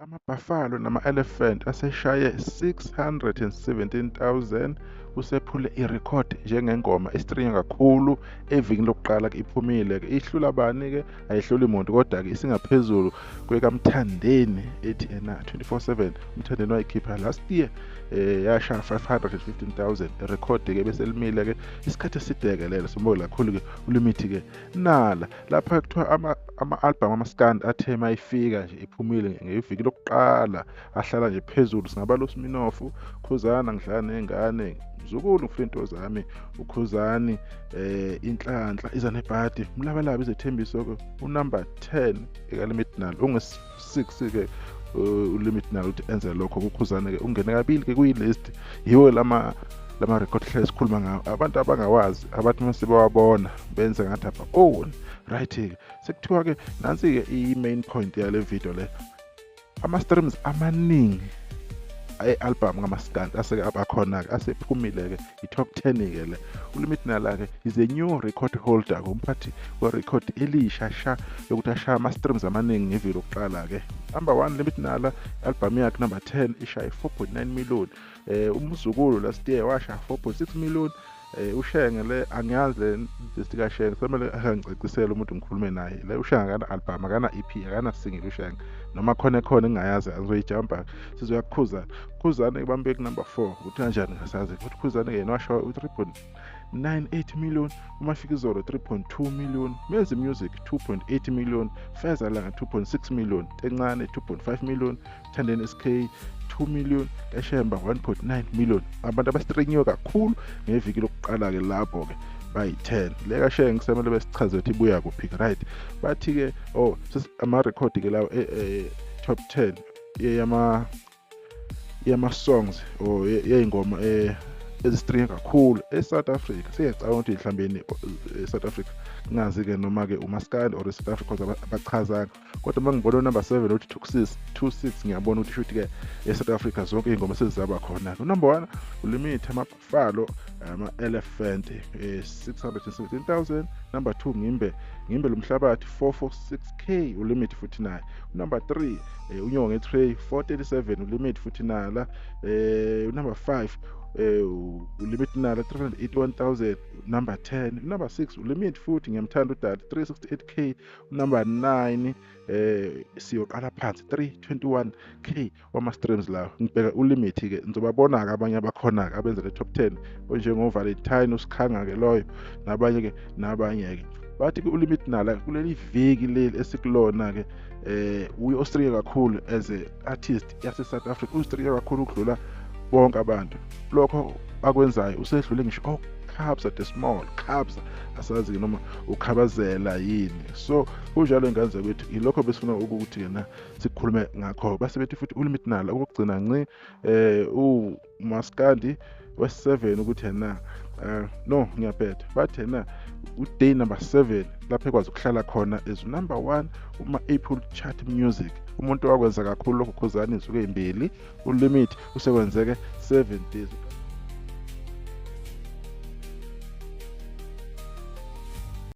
Ama-Buffalo nama-Elephant aseshaye 617,000, usephule irekhodi njengengoma estreamwa kakhulu evikini lokuqala-ke iphumile-ke. Ihlula bani-ke? Ayihluli muntu, kodwa-ke isingaphezulu kwekaMthandeni ethi ena 24/7. UMthandeni wayikhipha last year, yashaya 515,000. Irekhodi-ke bese limile-ke isikhathi eside-ke lelo. Simbonge kakhulu-ke uLimit-ke. Nala lapha kuthiwa ama-album amaskandi athe mayifika nje iphumile ngeviki lokuqala ahlala nje phezulu. Singabala uSminofu, Khuzana, ngidlala nengane, Mzukulu, ngifuna into zami, uKhuzani, Inhlanhla, iza nebhadi, Mlabalaba, izethembiso-ke unumber 10 ekaLimit Nala, unge-6-ke uLimit Nala ukuthi enze lokho. KuKhuzane-ke ungene kabili-ke kwi-list. Yiwo lama record hlale sikhuluma ngawo, abantu abangawazi abathi uma sebewabona benze ngathi apha oh right-ke. Sekuthiwa-ke nansi-ke i-main point yale video le, ama-streams amaningi e-album ngamaskandi aseke abakhona-ke asephumile-ke, i-top 10-ke le. ULimit Nala-ke is a new record holder, umphathi werekhodi elisha sha yokuthi ashaya ama-streams amaningi ngeviki lokuqala-ke. Number 1 Limit Nala, i-album yakhe number 10 ishaye 4.9 million. UMzukulu last year washaya 4.6 million. uShenge le angiyazi le list kaShenge, semele angicacisele umuntu ngikhulume naye. Le uShenge akana album, akana EP, akana single uShenge, noma khona ekhona engingayazi angizoyijumpa. Sizoya kuKhuzane. Khuzane bambeke number 4, ukuthi kanjani ngasazi. Kodwa Khuzane yena washaya u-3.98 million, uMafikizolo 3.2 million, Menzi Music 2.8 million, Feza Langa 2.6 million, Tencane 2.5 million, Thandeni SK 2 million, Eshemba 1.9 million. Abantu abastrinyiwe kakhulu ngeviki lokuqala-ke lapho-ke bayi-10. Le kaShenge kusamele besichaze ukuthi ibuya kuphi, right? Bathi-ke oh ama-rekhodi-ke lawo top 10 yama-songs or yey'ngoma ezistringe kakhulu e-South Africa. Siyacabanga ukuthi mhlawumbe e-South Africa, ngingazi-ke noma-ke umaskandi or e-South Africa abachazanga, kodwa uma ngibona unumber 7 uthi 26 ngiyabona ukuthi shuthi-ke e-South Africa zonke iy'ngoma sezizaba khona-ke. Unumber 1 uLimit, ama-Buffalo, ama-Elephant, 617,000. Number 2 ngimbe lomhlabathi 446k uLimit futhi naye. Number 3 uNyongo nge-tray 437 uLimit futhi nala. Number 5 uLimit Nala 381,000. Number 10, number 6 uLimit futhi, ngiyamthanda udali 368k. Number 9 siyoqala phansi 321k wama streams lawo. Ngibheka uLimit ke, ngizobabona ke abanye abakhona ke abenza le top 10 onjengo Valentine uSikhanga ke loyo, nabanye ke nabanye ke. Bathi ke uLimit Nala kuleli viki leli esikulona ke uyi Australia kakhulu as a artist yase South Africa, uStream kakhulu ukudlula bonke abantu. Lokho akwenzayo usedlule ngisho Kabza the Small, Kabza asazi noma ukhabazela yini. So kunjalo ingane zakwethu, ilokho besifuna ukuthi yena sikhulume ngakho. Base bethi futhi uLimit Nala ukugcina nci umaskandi we-7 ukuthi yena no ngiyaphetha, bathi yena uday number 7 lapho ekwazi ukuhlala khona as number 1 uma Apple Chart Music. Umuntu wakwenza kakhulu lokho Khuzani insuku ezimbili, uLimit usekwenzeke 7 days.